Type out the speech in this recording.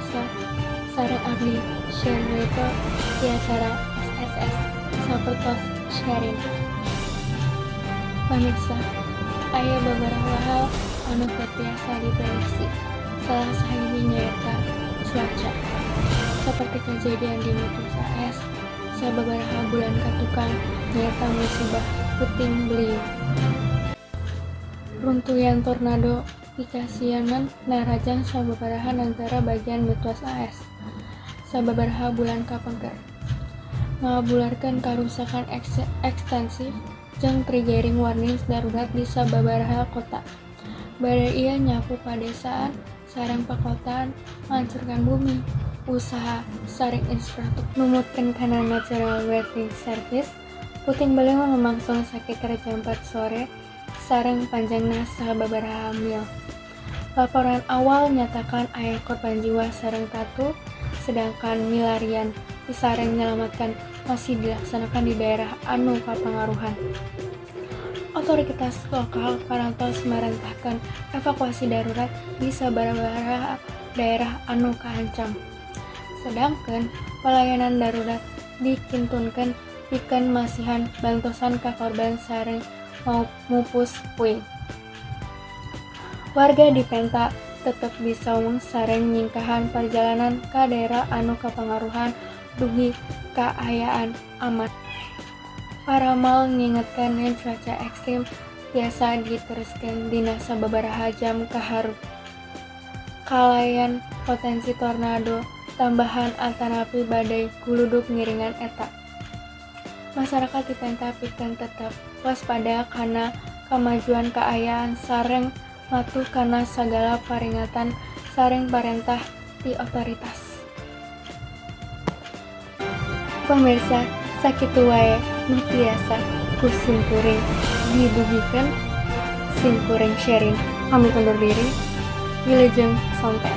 Pamirsa, sareng abdi Sherito di acara SSS Sapertos Sharing. Pamirsa, aya beberapa hal anu teu tiasa diprediksi. Salah sahiji nyaeta cuaca. Seperti kejadian di Midwest AS sababaraha bulan katukang, nyaeta musibah puting beliung. Runtuyan tornado pikasieunan narajang sababaraha nagara bagian Midwest AS sababaraha bulan kapengker, ngabularkeun karusakan ekstensif jeung triggering warnings darurat di sababaraha kota. Badai ieu nyapu padesaan sareng pakotaan, ngancurkeun bumi, usaha, sareng infrastruktur. Numutkeun kana National Weather Service, puting beliung lumangsung sakitar jam 4 sore sareng panjangna sababaraha mil. Laporan awal nyatakan aya korban jiwa sareng tatu, sedangkan milarian sareng nyalametkeun masih dilaksanakan di daerah anu kapangaruhan. Otoritas lokal parantos marentahkeun evakuasi darurat di sababaraha daerah anu kaancam. Sedangkeun palayanan darurat dikintunkeun pikeun masihan bantosan ka korban sareng mupus puing. Warga dipenta tetep di saung sareng nyingkahan parjalanan ka daerah anu kapangaruhan dugi kaayaan aman. Paramal ngingetkeun yen cuaca ekstrem tiasa diteruskeun dina sababaraha jam ka hareup, kalayan potensi tornado tambahan atanapi badai guludug ngiringan eta. Masyarakat dipenta pikeun tetep waspada kana kamajuan kaayaan sareng patuh kana sagala paringatan sareng parentah ti otoritas. Pamirsa, sakitu wae nu tiasa ku simkuring didugikeun. Simkuring Sherin pamit undur diri. Wilujeng sonten.